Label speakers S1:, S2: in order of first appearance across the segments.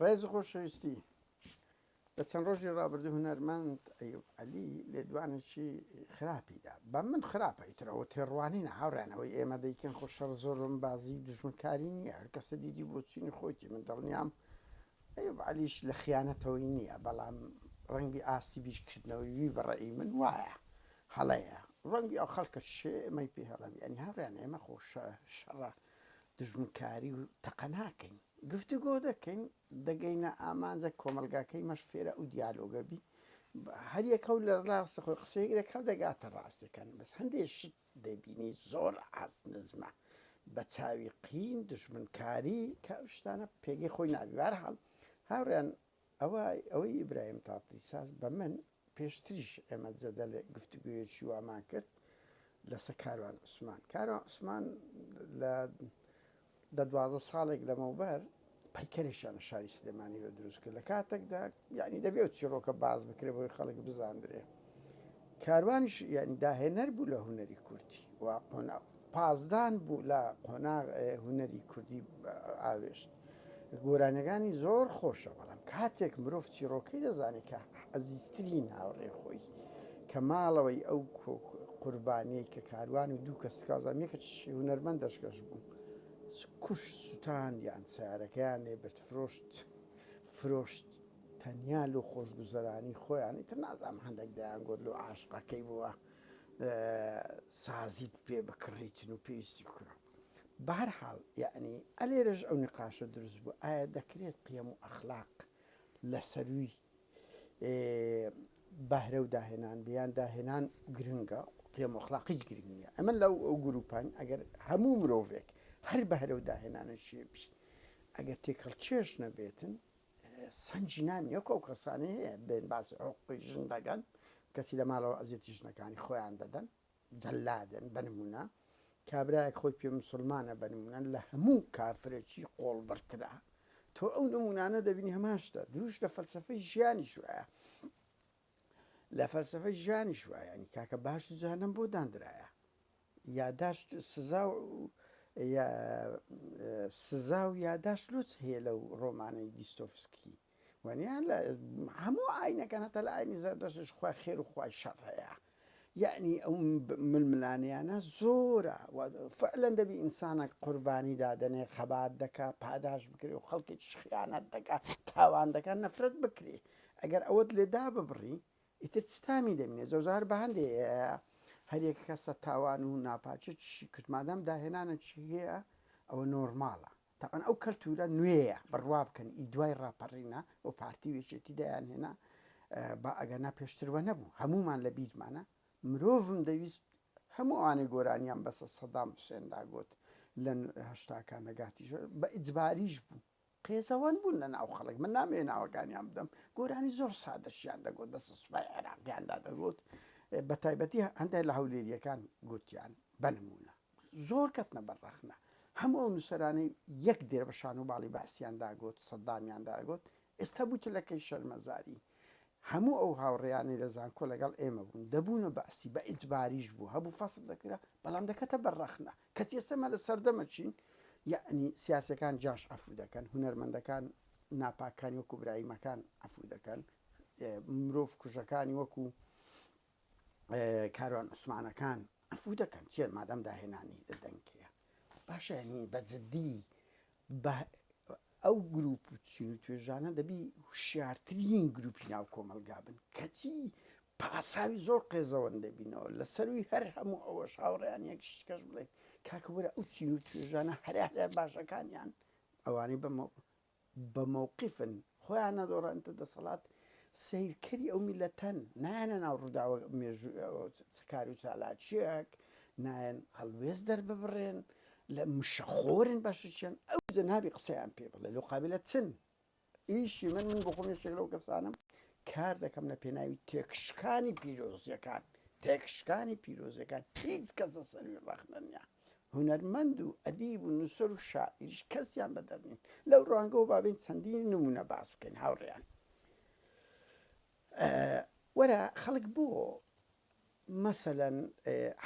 S1: ڕێز و خۆشەویستی لە چەند ڕۆژی ڕابردوو هونەرمەند ئەیوب عەلی لێدوانێکی خراپی دا بە من خراپە ئیتر ئەوە تێڕوانینە هاوڕێیان ئەوەی ئێمە دەیکەین خۆ شەڕ زۆرم بازی و دوژمنکاری نییە هەر کەسە دیدی بۆچینی خۆیتی من دڵنیام ئەیوب عەلیش لە خیانەتەوەی نییە بەڵام ڕەنگبی ئاستی بیرکردنەوەی وی بە ڕەئی من وایە هەڵەیە ڕەنگبی ئەو خەڵکە شێ ئێمەی پێ هەڵە بی یانی هاوڕێیان ئێمە خۆ شەڕە دوژمنکاری و تەقە ناکەین گفتوگۆ دەکەین دەگەینە ئامانجە کۆمەڵگاکەی مەش فێرە ئەو دیالۆگە بی هەر یەکەو لە ڕاستە خۆی قسەیەک دەکا و دەگاتە ڕاستەکان بەس هەندێک شت دەبینی زۆر ئاست نزمە بە چاوی قین دژمنکاری کە ئەو شتانە پێگەی خۆی نابی بەهەرحاڵ هاوڕێیان ئەوە ئەوەی ئیبراهیم تاتلیساس بە من پێشتریش ئێمە جەدەلێک گفتوگۆیەکی وامان کرد لەسەر کاروان عوسمان کاروان عوسمان لە دە 12 ساڵێک لەمەوبەر پەیکەرێکیان لە شاری سلێمانی لە دروست کرد لە کاتێکدا یعنی دەبێ ئەو چیڕۆکە باز بکرێ بۆی خەڵک بزاندرێ کاروانیش یعنی داهێنەر بوو لە هونەری کوردی و قۆناغ پازدان بوو لە قۆناغ هونەری کوردی ئاوێشت گۆرانیەکانی زۆر خۆشە بەڵام کاتێک مرۆڤ چیڕۆکەی دەزانێت کە ئەزیزترین هاوڕێ خۆی کە ماڵەوەی ئەو قوربانیەی کە کاروان و دوو کەس کازام یەکە هونەرمەند دەشکەش بوو کوش سوتاندیان سیارەکەیان لێ برد فرۆشت فرۆشت تەنیا لۆ خۆشگوزەرانی خۆیان ئیتر نازانم هەندێک دەیان گۆت لۆ عاشقەکەی بووە سازیت پێ بکڕیتن و پێویستی بکڕە بەهەرحاڵ یەعنی ئەلێرەش ئەو نیقاشە دروست بوو ئایا دەکرێت قیەم و ئەخلاق لە سەرووی بەهرە و داهێنان بێ یان داهێنان گرنگە قیەم و ئەخلاق هیچ گرنگ نییە ئەمە لەو ئەو گروپان ئەگەر هەموو مرۆڤێک هەر بەهرە و داهێنانە شێبی ئەگەر تێکەڵ چێژ نەبێتن سەنجی نامینێ وەکو ئەو کەسانەی هەیە بێن باسی حقوقی ژن دەگەن کەسی لە ماڵەوە ئەزیەتی ژنەکانی خۆیان دەدەن جەلادن بە نموونە کابرایەک خۆی پێ مسوڵمانە بە نموونە لە هەموو کافرێکی قۆڵبڕترە تۆ ئەو نموونانە دەبینی هەمان شتە دووش لە فەلسەفەی ژیانیش وایە لە فەلسەفەی ژیانیش وایە ینی کاکە باش و جەهەنەم بۆ داندرایە یاداشت سزا و سزا و یاداشت لۆچ هەیە لەو ڕۆمانەی دیستۆفسکی وانە لە هەموو ئاینەکان هەتا لە ئاینی زەردەشتش خوای خێر و خوای شەڕ هەیە یعنی ئەو ململانێیانە زۆرە فعلەن دەبی ئینسانێک قوربانی دادەنێ خەبات دەکا پاداش بکرێ و خەڵکێکیش خیانەت دەکا تاوان دەکا نەفرەت بکرێ ئەگەر ئەوەت لێ داببڕی ئیتر چ تامی دەمینێ جەوزار بە هەندێ هەریەکە کەسە تاوان و ناپاکی چی کرد مادام داهێنانێکی هەیە ئەوە نۆرماڵە تەبعەن ئەو کەلتورە نوێیە بڕوا بکەن ئی دوای ڕاپەڕینە و پارتی و یەکێتی دایان هێنا با ئەگەر نا پێشتر وە نەبوو هەموومان لە بیرمانە مرۆڤم دەویست هەموو ئەوانەی گۆرانیان بەسە سەدام حوسێندا گوت لە هەشتاکان لە گاتیش بە ئیجباریش بوو قێزەوەن بوون لە ناو خەڵک من نامەوێ ناوەکانیان بدەم گۆرانی زۆر سادەشیان دەگوت بەسە سوپای عێراقیاندا دەگوت بە تایبەتی هەندێک لە هەولێریەکان گوتیان بە نمونە زۆر کەتنە بەر ڕەخنە. هەموو ئەو نووسەرانەی یەک دێر بە شان و باڵی بەعسیان داگۆت، سەدامیان داگۆت، ئێستا بوویتە لەکەی شەرمەزاری. هەموو ئەو هاوڕێیانەی لە زانکۆ لەگەڵ ئێمە بوون، دەبوونە بەعسی، بە ئیجباریش بوو، هەبوو فەسڵ دەکرا، بەڵام دەکەتە بەر ڕەخنە. کەچی ئێستا ئێمە لە سەردەمەکین، یەعنی سیاسیەکان جاش عەفوو دەکەن، هونەرمەندەکان ناپاکانی وەکوو برایمەکان عەفوو دەکەن، مرۆڤ کوژەکانی وەکوو کاروان عوسمانەکان عەفوو دەکەن چیە مادام داهێنانی لە دەنگ هەیە باشە یعنی بە جدی بە ئەو گروپ و چین و توێژانە دەبی هوشیارترین گروپی ناو کۆمەلگا بن کەچی پاساوی زۆر قێزەوەن دەبینەوە لە سەروی هەر هەموو ئەوەش هاوڕێیان یەک شتکەش بڵێ کاکە وەرە ئەو چین و توێژانە هەرە هەرە باشەکانیان ئەوانەی بەمە بە مەوقیفن خۆیان نەدۆڕانتە دەسەڵات سەیرکەری ئەو میللەتەن نایەنە ناو ڕووداوە مێژوو کار و چالاکیەک نایەن هەڵوێست دەرببڕێن لە مشەخۆرن بەشێکیان ئەو جەنابی قسەیان پێ بڵێ لۆ قابلە چن ئیشی من من بۆ خۆم یەکێک لەو کەسانم کار دەکەم لە پێناوی تێکشکانی پیرۆزیەکان تێکشکانی پیرۆزیەکان هیچ کەس لە سەروی ڕەخنە نییە هونەرمەند و ئەدیب و نووسەر و شاعیریش کەسیان بەدەر نین. لەو ڕوانگەوە با بێین چەندین نموونە باس بکەین هاوڕێیان. وەرە خەڵک بۆ. مەسەلەن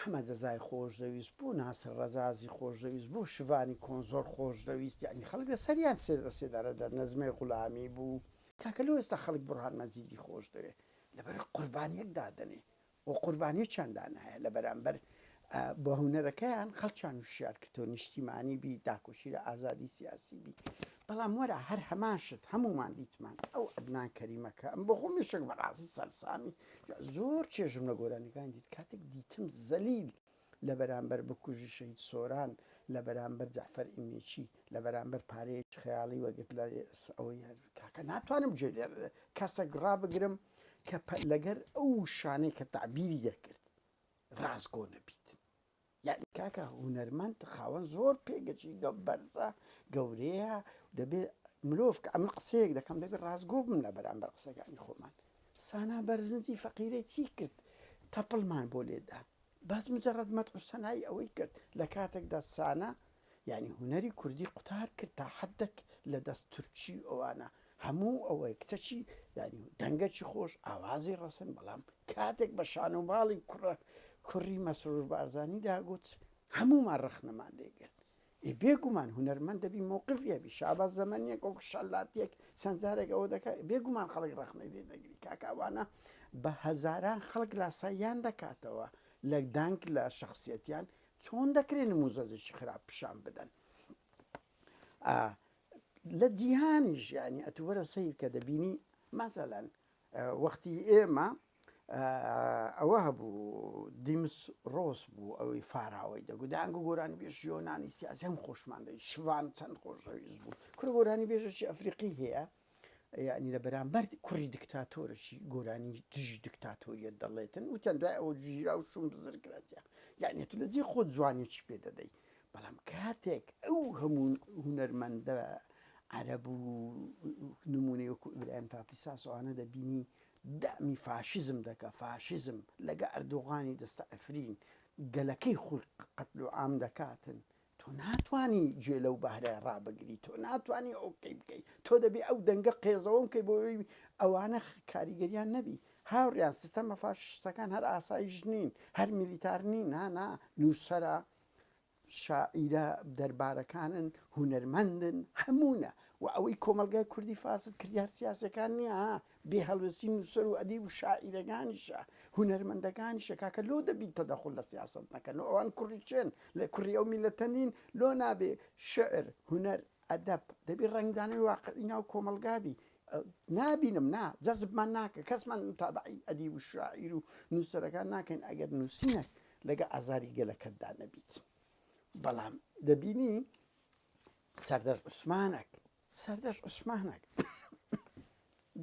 S1: حەمە جەزای خۆش دەویست، بۆ ناسر ڕەزازی خۆش دەویست، بۆ شڤانی کۆن زۆر خۆش دەویست، یانی خەڵک لە سەریان لە سێدارە دەر نەجمەی غولامی بوو. کاکە لۆ ئێستا خەڵک بوڕهان مەجیدی خۆش دەوێ؟ لەبەر قوربانیەک دادەنێ و قوربانیەکیان دانایە لە بەرامبەر بە هونەرەکەیان خەڵکیان وشیار کردەوە نیشتیمانی بی داکۆکی لە ئازادی سیاسی بی بەڵام وەرە هەر هەمان شت هەمومان دیتمان ئەو عەدنان کەریمە کە ئەم بۆ خۆم مێشک بەڕاستی سەرسامی زۆر چێژم لە گۆرانیەکان دیت کاتێک دیتم زەلیل لە بەرامبەر بکوژی شەهید سۆران لە بەرامبەر جەعفەر ئیمێکی لە بەرامبەر پارەیەکی خەیاڵی وەگرت لە ئەوەی کاکە ناتوانم گوێ لێ کەسێک ڕابگرم کە لەگەر ئەو شانەی کە تعبیری دەکرد ڕاستگۆ نەبیت یعنی کاکە هونەرمەند خاوەن زۆر پێگەچی گە بەرزە گەورەیە دەبێت مرۆڤ کە ئەمن قسەیەک دەکەم دەبێت ڕاستگۆ بم لە بەرامبەر قسەکانی خۆمان سانا بەرزنجی فەقیرەی چی کرد تەپڵمان بۆ لێدا بەس مجرد مەدح و سەنای ئەوەی کرد لە کاتێکدا سانا یانی هونەری کوردی قوتار کرد تا حەدەک لە دەست تورکی ئەوانە هەموو ئەوەی کچەکی یانی دەنگەکی خۆش ئاوازی ڕەسەن بەڵام کاتێک بە شان و باڵی کوڕە کوڕی مەسرور بارزانی داگوت هەموومان ڕەخنەمان لێگرت ئێ بێگومان هونەرمەند دەبی مەوقفی هەبی شاباز زەمەنیەک وەکو شەلاتیەک چەند جارێک ئەوە دەکا بێگومان خەڵک ڕەخنەی لێ دەگری کاکە ئەوانە بە هەزاران خەڵک لاساییان دەکاتەوە لە دەنگ لە شخصیەتیان چۆن دەکرێت نموزەجێکی خراپ پیشان بدەن لە جیهانیش یعنی ئەتووەرە سیر کە دەبینی مەسەلەن وەختی ئێمە ئەوە هەبوو دیمس ڕۆس بوو ئەوەی فاراوەی دەگو دانگ و گۆرانی بێژ یۆنانی سیاسی هەم خۆشمان دەی شوان چەند خۆشەویست بوو کوڕ گۆرانی بێژەکی ئەفریقی هەیە یعنی لە بەرامبەر کوڕی دکتاتۆرەکی گۆرانی دژی دکتاتۆریەت دەڵێتن وتیان دوای ئەوە گیرا و شوم بزر کراتیا یعنی تو لە جێ خۆت جوانیەکی پێ دەدەی بەڵام کاتێک ئەو هەموو هونەرمەندە عەرەب و نمونەی وەکو ئیبراهیم تاتیساس ئەوانە دەبینی دەعمی فاشیزم دەکا فاشیزم لەگە ئەردۆغانی دەستە ئەفرین گەلەکەی خۆی قەتل و عام دەکاتن تۆ ناتوانی گوێ لەو بەهرە ڕابگری تۆ ناتوانی ئۆکەی بکەی تۆ دەبێ ئەو دەنگە قێزەوەم کەی بۆ ئەوی ئەوانە کاریگەریان نەبی هاوڕیان سیستەمە فاشستەکان هەر ئاسایش نین هەر میلیتار نین نا نا نووسەرە شاعیرە دەربارەکانن، هونەرمەندن، هەموونە و ئەوەی کۆمەڵگای کوردی فاسد کردی هەر سیاسیەکان نییە ها، بێ هەڵوێستی نووسەر و ئەدیب و شاعیرەکانیشە، هونەرمەندەکانیشە، کاکە لۆ دەبی تەدەخول لە سیاسەت نەکەن، لۆ ئەوان کوڕی کێن، لە کوڕی ئەو میللەتە نین، لۆ نابێ شعر، هونەر، ئەدەب دەبی ڕەنگدانەوەی واقعی ناو کۆمەڵگا بی، نابینم نا جەزبمان ناکە، کەسمان متابەعەی ئەدیب و شاعیر و نووسەرەکان ناکەین ئەگەر نووسینەک لەگە ئازاری گەلەکەتدا نەبیت بەڵام دەبینی سەردەش عوسمانەک سەردەش عوسمانەک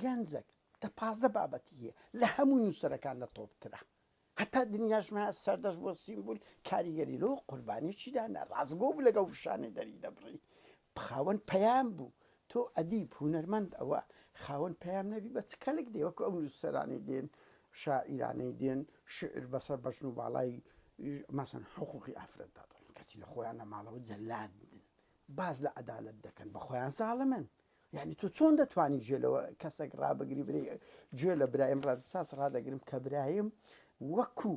S1: گەنجەک دە 15 بابەتی هەیە لە هەموو نووسەرەکان لە تۆپترە هەتا دنیاشمە سەردەش بۆ سیمبول کاریگەری لۆ قوربانی چیدانە ڕاستگۆ بوو لەگەڵ وشانەی دەری دەبڕی خاوەن پەیام بوو تۆ ئەدیب هونەرمەند ئەوە خاوەن پەیام نەبی بە چ کەلک دێ وەکو ئەو نووسەرانەی دێن شاعیرانەی دێن شعر بەسەر بەژن و باڵای مەسەن حقوقی ئافرەتدا دەڵێن کەچی لە خۆیان لە ماڵەوە جەلادن باز لە عەدالەت دەکەن بە خۆیان زاڵمن یعنی تۆ چۆن دەتوانی گوێ لەوە کەسێک ڕابگری برێ گوێ لە برایم ڕادساس ڕادەگرم کە برایم وەکو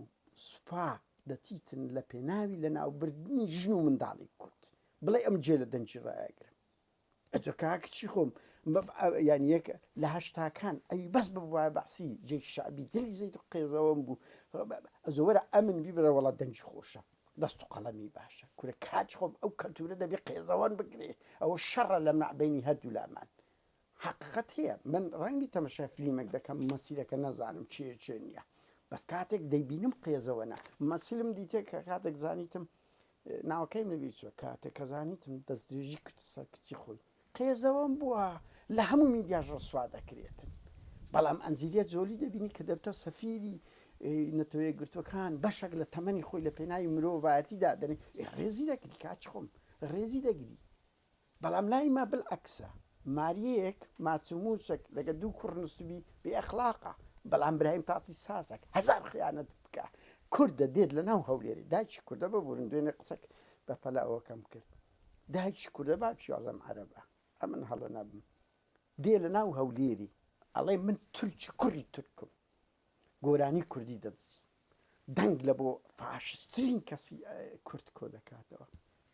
S1: سوپا دەچیتن لە پێناوی لە ناوبردنی ژن و منداڵی کورد بڵێ ئەم جێ لە دەنگی ڕایەگرم ئەجە کاک چی خۆم یان یەک لە هەشتاکان ئەوی بەس ببوایە بەعسی جێی شەعبی جلی زەیت و قێزەوەم بوو ئەزۆرە ئەمن بیبرە وەڵا دەنگی خۆشە دەست و قەڵەمی باشە کورە کاچ خۆم ئەو کەلتورە دەبێ قێزەوەن بکرێ ئەوە شەڕە لە مابینی هەردوو لامان حقیقەت هەیە من ڕەنگی تەمەشای فلیمێک دەکەم مەسیرەکە نەزانم چێ چێ نییە بەس کاتێک دەیبینم قێزەوەنە مەسیلم دیتێک کە کاتێک زانیتم ناوەکەیم لەبیر چووە کاتێک کە زانیتم دەستدرێژی کردە سەر کچی خۆی قێزەوەم بووە لە هەموو میدیاش ڕسوا دەکرێتن بەڵام ئەنجیلیا جۆلی دەبینی کە دەبتە سەفیری نەتەوە یەکگرتووەکان بەشێک لە تەمەنی خۆی لە پێناوی مرۆڤایەتی دادەنێ ڕێزی دەگری کاچ خۆم ڕێزی دەگری بەڵام لای مە بالعکسە ماریەیەک ماچ و موچەک لەگە دوو کوڕ نوستبی بێ ئەخلاقە بەڵام برایم تاتی سازەک هەزار خیانەت بکە کوردە دێت لە ناو هەولێری دایکی کوردە ببورن دوێنێ قسەک بە پەلە ئەوەکەم کرد دایکی کوردە باوکی وازم عەرەبە ئەمن هەڵە نەبم دێ لە ناو هەولێری ئەڵێ من تورکی کوڕی تورکم گۆرانی کوردی دەدزی. دەنگ لە بۆ فاشسترین کەسی کورد کۆ دەکاتەوە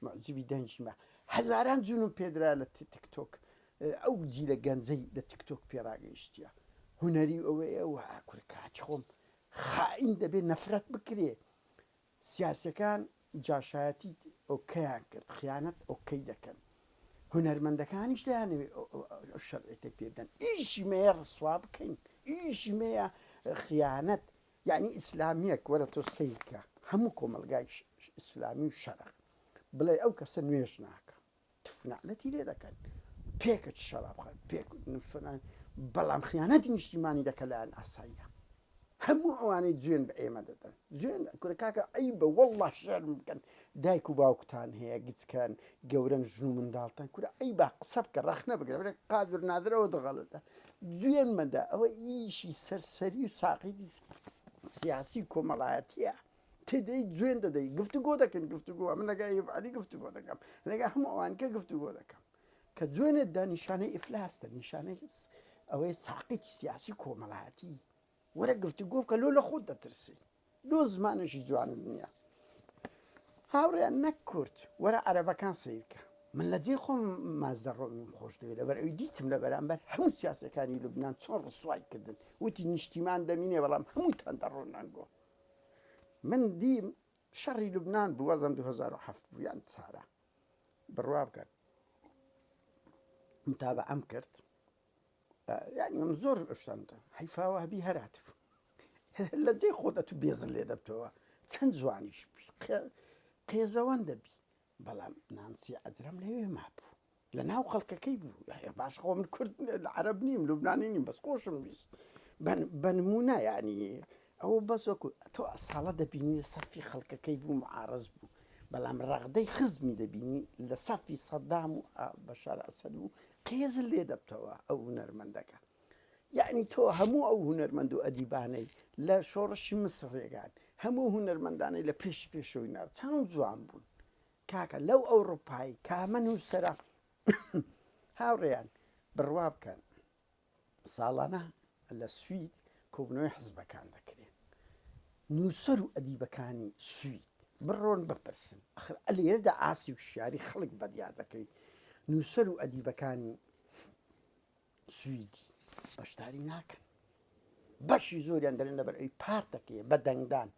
S1: معجبی دەنگی مە هەزاران جونم پێدرا لە تیکتۆک ئەو جیلە گەنجەی لە تیکتۆک پێڕاگەیشتە هونەری ئەوەیە و کورە کاچ خۆم خائین دەبێ نەفرەت بکرێ سیاسەکان جاشایەتی ئۆکەیان کرد خیانەت ئۆکەی دەکەن هونەرمەندەکانیش دەیانەوێت ئەو شەرعیەتە پێ بدەن ئیشی مەیە ڕسوا بکەین ئیشی مەیە خیانەت یعنی ئیسلامیەک وەرە تۆ سەیرکە هەموو کۆمەلگای ئیسلامی و شەرق بڵێ ئەو کەسە نوێژ ناکە تف نەعلەتی لێ دەکەن پێکت شەراب خە پێک فلان بەڵام خیانەتی نیشتیمانی دەکە لایەن ئاساییە هەموو ئەوانەی جوێن بە ئێمە دەدەن جوێن کورە کاکە ئەی بە وەڵڵا شەرم بکەن دایک و باوکتان هەیە گچکەن گەورەن ژن و منداڵتان کورە ئەی با قسە بکە ڕەخنە بگرە بڵێ قادر نادرەوە دەغەڵەتە جوێن مەدە ئەوە ئیشی سەرسەری و ساقیدی سیاسی کۆمەڵایەتیە تێدەی جوێن دەدەی گفتوگۆ دەکەن گفتوگۆ من لەگە ئەیوب عەلی گفتوگۆ دەکەم لەگە هەموو ئەوان کە گفتوگۆ دەکەم کە جوێنت دا نیشانەی ئیفلاستە نیشانەی ئەوەی ساقیتی سیاسی کۆمەڵایەتی وەرە گفتوگۆ بکە لۆ لە خۆت دەترسی لۆ زمانێکی جوانت نییە هاوڕێیان نەک کورد وەرە عەرەبەکان سیرکە من لە جێ خۆم مازدە ڕۆمیم خۆش دەوێت لەبەر ئەوی دیتم لە بەرامبەر هەموو سیاسەکانی لوبناان چۆن ڕسوای کردن وتی نیشتیمان دەمینێ بەڵام هەمووتان دەڕۆن ئەنگۆ من دیم شەڕی لوبناان بوو وەزم 2007 بوو یان چارە بڕوا بکەن متابعەم کرد یعنی من زۆر شتان حیفا وهبی هەرات بوو لە جێ خۆت ئەتو بێزن لێ دەبتەوە چەند جوانیش بی قێزەوەن دەبی بەڵام نانسی عەجرەم لەوێ مابوو لە ناو خەڵکەکەی بوو باش خۆ من کورد لە عەرەب نیم لوبنانی نیم بەس خۆشم ویست بە نمونە یعنی ئەوە بەس وەکو تۆ ئەساڵە دەبینی لە سەفی خەڵکەکەی بوو معارز بوو بەڵام ڕەغدەی خزمی دەبینی لە سەفی سەدام و بەشار ئەسەد و قێزل لێ دەبتەوە ئەو هونەرمەندەکە یعنی تۆ هەموو ئەو هونەرمەند و ئەدیبانەی لە شۆڕشی مسڕ ڕێگان هەموو هونەرمەندانەی لە پێش پێشەوەی نار چەند جوان بوون کاکە لەو ئەوڕوپای کامە نووسەرە هاوڕێیان بڕوا بکەن ساڵانە لە سوید کۆبنەوەی حزبەکان دەکرێن نووسەر و ئەدیبەکانی سوید بڕۆن بپرسن ئەخر ئەلێرەدا ئاستی و شیاری خەڵک بەدیار دەکەی نووسەر و ئەدیبەکانی سویدی بەشداری ناکەن بەشی زۆریان دەرێن لەبەر ئەوی پارتەکەیە بە دەنگدان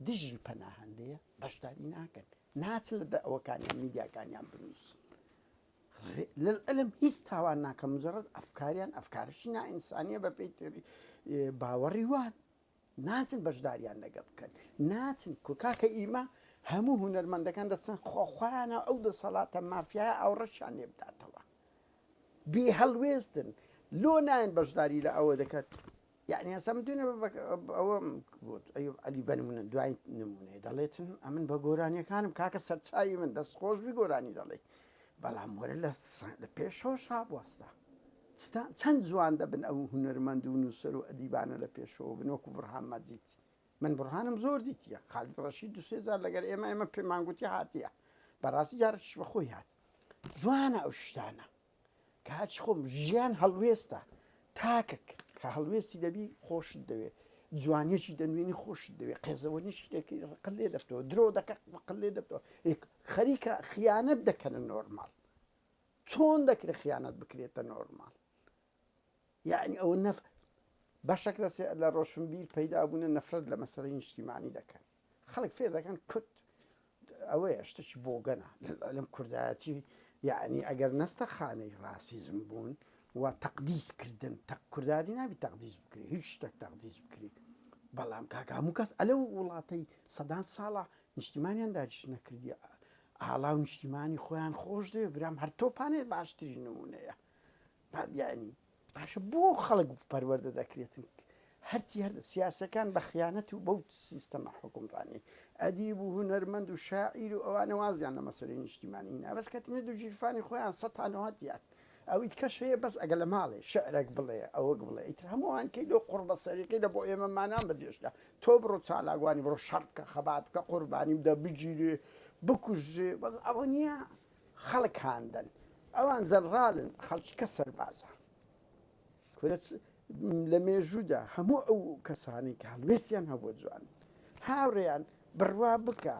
S1: دژی پەناهەندەیە بەشداری ناکەن ناچن لە ئەوەکانیان میدیاکانیان بنووسن للعلم هیچ تاوان ناکەم مجرد ئەفکاریان ئەفکارشی نائینسانیە بە پێی باوەڕی وان ناچن بەشداریان لەگە بکەن ناچن کاکە ئیمە هەموو هونەرمەندەکان دەستن خۆخوایانە ئەو دەسەڵاتە مافیایە ئاوڕەشیان لێ بداتەوە بێ هەڵوێستن لۆ نایەن بەشداری لە ئەوە دەکات یعنی ئەسا من دوێنێ ئەوەم گوت ئەیوب عەلی بە نمونە دوای نمونەیە دەڵێتن ئەمن بە گۆرانیەکانم کاکە سەرچاوی من دەست خۆش بی گۆرانی دەڵێ بەڵام وەرە لە لە پێشەوەش ڕابوەستە چەند جوان دەبن ئەو هونەرمەند و نووسەر و ئەدیبانە لە پێشەوە بن وەکو بڕهان مەجید من بڕهانم زۆر دیتیە خالید ڕەشید دوسێ جار لەگەر ئێمە ئێمە پێمان گوتی هاتیە بەڕاستی جارێکیش بە خۆی هات جوانە ئەو شتانە کاچ خۆم ژیان هەڵوێستە تاکەک کە هەڵوێستی دەبی خۆشت دەوێت جوانیەکی دەنوێنی خۆشت دەوێت قێزەوەنیشی دەکەی ڕقل لێ دەبتەوە درۆ دەکە ڕقل لێ دەبتەوە خەریکە خیانەت دەکەنە نۆرمال چۆن دەکرێت خیانەت بکرێتە نۆرمال یعنی ئەوە نەف بەشێک لە لە ڕۆشنبیر پەیدا بوونە نەفرەت لە مەسەلەی نیشتیمانی دەکەن خەڵک فێر دەکەن کورد ئەوەیە شتێکی بۆگەنە لەم کوردایەتی یعنی ئەگەر نەستە خانەی ڕاسیزم بوون و تەقدیس کردن تە کوردادی نابی تەقدیس بکرێ هیچ شتێک تەقدیس بکرێ بەڵام کاکە هەموو کەس ئەلەو وڵاتەی سەدان ساڵە نیشتیمانیان داگیر نەکردی ئاڵا و نیشتیمانی خۆیان خۆش دەوێ برام هەر تۆپانێت باشترین نمونەیە یانی باشە بۆ خەڵک پەروەردە دەکرێتن هەرچی هەر سیاسەکان بە خیانەت و بەو سیستەمە حکومڕانی ئەدیب و هونەرمەند و شاعیر و ئەوانە وازیان لە مەسەلەی نیشتیمانی نا بەس کەتنە دوو ژیرفانی خۆیان سەتانەوەتیان ئەوی کەش هەیە بەس ئەگە لە ماڵێ شعرێک بڵێ ئەوەک بڵێ ئیتر هەمووان کەی لۆ قوڕ بە سەریقی لە بۆ ئێمە مانان بەجێشتا تۆ بڕۆ چالاکوانی بڕۆ شەڕ بکە خەبات بکە قوربانی بدە بگیرێ بکوژێ بەس ئەوە نییە خەڵک هاندەن ئەوان جەنڕالن خەڵکی کە سەربازە کورە لە مێژوودا هەموو ئەو کەسانەی کە هەڵوێستیان هەبووە جوان. هاوڕێیان بڕوا بکە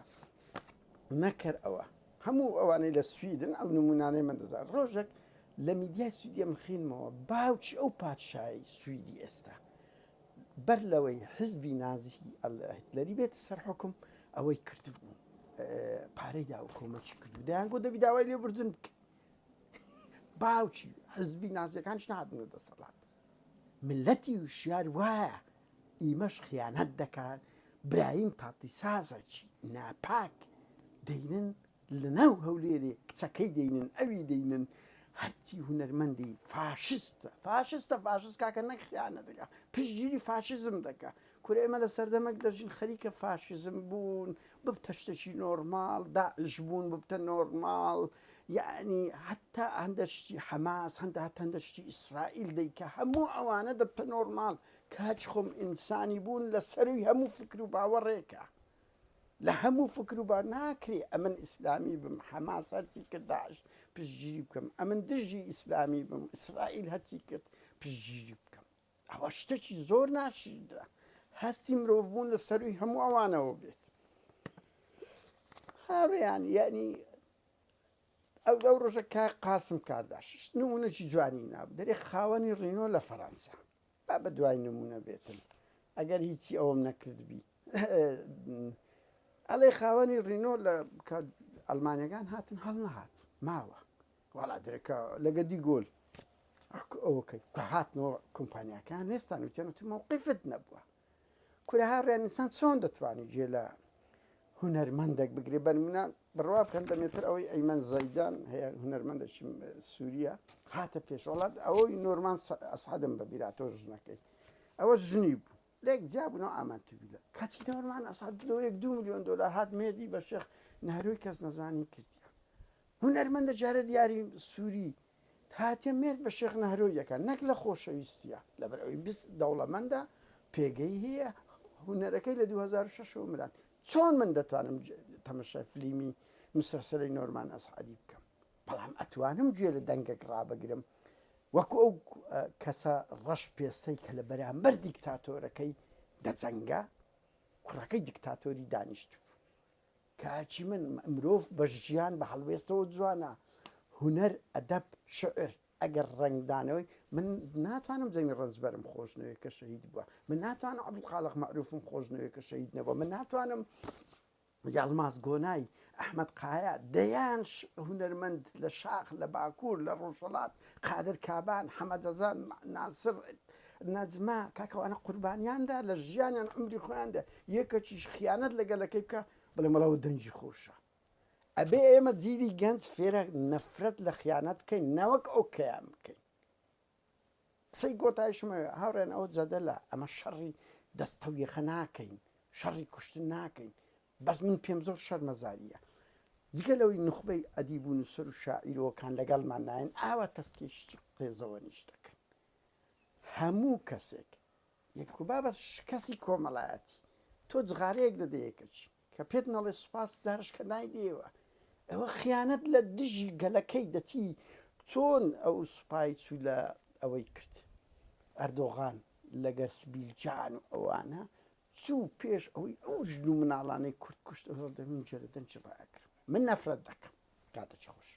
S1: نەکەر ئەوە هەموو ئەوانەی لە سویدن ئەو نمونانەی من دەزان ڕۆژێک لە میدیای سویدیە من خینمەوە باوکی ئەو پادشای سویدی ئێستا بەر لەوەی حزبی نازی هیتلەری بێتە سەر حکم ئەوەی کردبوو پارەی دا و کۆمەکی کردو دەیان گۆ دەبی داوای لێبوردن بکە باوکی حزبی نازیەکانش نهاتنە دەسەڵات ملەتی وشیار وایە ئیمەش خیانەت دەکات برایم تاتیسازەکی ناپاک دەینن لەناو هەولێرێ کچەکەی دەینن ئەوی دەینن هەرچی هونەرمەندی فاشستە فاشستە فاشست کاکە نەک خیانەت دەکا پشتگیری فاشیزم دەکا کورە ئێمە لە سەردەمێک دەژین خەریکە فاشیزم بوون ببتە شتێکی نۆرماڵ داعش بوون ببتە نۆرماڵ یعنی حتا هەندە شتی حەماس هەندە هەندە شتی ئیسرائیل دەیکە هەموو ئەوانە دەبتە نۆرماڵ کاچ خۆم ئینسانی بوون لە سەروی هەموو فکر و باوەڕێکە لە هەموو فکر و با ناکرێ ئەمن ئیسلامی بم حەماس هەرچی کرد داعش پشتگیری بکەم ئەمن دژی ئیسلامی بم ئیسرائیل هەرچی کرد پشتگیری بکەم ئەوە شتێکی زۆر ناشیرە هەستی مرۆڤ بوون لە سەروی هەموو ئەوانەوە بێت هاوڕێیان یعنی ئەو ئەو ڕۆژە کا قاسم کارداش نمونەکی جوانی نابوو دەرێ خاوەنی ڕینۆ لە فەرەنسا با بە دوای نمونە بێتن ئەگەر هیچی ئەوەم نەکردبی ئەڵێ خاوەنی ڕینۆ لە ئەلمانەکان هاتن هەڵ نەهات ماوە وەڵا درەکە لەگە دیگۆل ئەوکەی کە هاتنەوە کۆمپانیاکان نێستان وتیان وتی مەوقفت نەبووە کورە هاوڕێیان ئینسان چۆن دەتوانێت گوێ لە هونەرمەندێک بگرێ بەنمونە بڕوا بکەن دەمێتر ئەوەی ئەیمەن زەیدان هەیە هونەرمەندێکی سووریە هاتە پێش وڵات ئەوەی نۆرمان ئەسعدم بە بیراتۆ ژنەکەی ئەوە ژنی بوو لێک جیابوونەوە ئامان توبیلە کەچی نۆرمان ئەسعد لۆ یەک دو میلیۆن دلار هات مێردی بە شێخ نەهرۆی کەس نەزانی کردیە هونەرمەندە جارە دیاری سووری هاتیە مێرد بە شێخ نەهرۆی دەکات نەک لە خۆشەویستیە لەبەر ئەوەی بس دەوڵەمەندە پێگەی هەیە هونەرەکەی لە 2006 ەوە مران چۆن من دەتوانم تەمەشای فلیمی مسەسەلەی نۆرمان ئەسعدی بکەم بەڵام ئەتوانم گوێ لە دەنگێک ڕابگرم وەکو ئەو کەسە ڕەش پێستەی کە لە بەرامبەر دیکتاتۆرەکەی دەجەنگا کوڕەکەی دیکتاتۆری دانیشتبوو کاچی من مرۆڤ بە ژیان بە هەڵوێستەوە جوانە هونەر ئەدەب شعر ئەگەر ڕەنگدانەوەی من ناتوانم جەمی ڕەنجبەرم خۆش نەوێت کە شەهید بووە من ناتوانم عەبدولخالق مەعروفم خۆش نەوێت کە شەهید نەبووە من ناتوانم یاڵماز گۆنای ئەحمەد قایا دەیان هونەرمەند لە شاخ لە باکوور لە ڕۆژهەڵات قادر کابان حەمەدەزان ناسر نەجمە کاکە ئەوانە قوربانیاندا لە ژیانیان عمری خۆیاندا یەکەکیش خیانەت لە گەلەکەی بکە بڵێ مەڵەوە دەنگی خۆشە ئەبێ ئێمە جیلی گەنج فێرە نەفرەت لە خیانەت بکەین نەوەک ئەو کەیان بکەین قسەی کۆتایشم هاوڕێن ئەوە جەدەلە ئەمە شەڕی دەستەویەخە ناکەین شەڕی کوشتن ناکەین بەس من پێم زۆر شەرمەزاریە جگە لەوەی نوخبەی ئەدیب و نووسەر و شاعیرۆکان لەگەڵمان نایەن ئاوا تەسکی شتی قێزەوەنیش دەکەن هەموو کەسێک یەک و بابە کەسی کۆمەڵایەتی تۆ جغارەیەک دەدەیە کەچی کە پێت نەڵێ سوپاس جارش کە نایدەیەوە ئەوە خیانەت لە دژی گەلەکەی دەچی چۆن ئەو سوپای چوو لە ئەوەی کرد ئەردۆغان لەگەر سبیلجان و ئەوانە چوو پێش ئەوەی ئەو ژن و مناڵانەی کورد کوشت ئەوە دەمین جێرە دەنگی ڕائەکرم من نەفرەت دەکەم کاتەکی خۆش.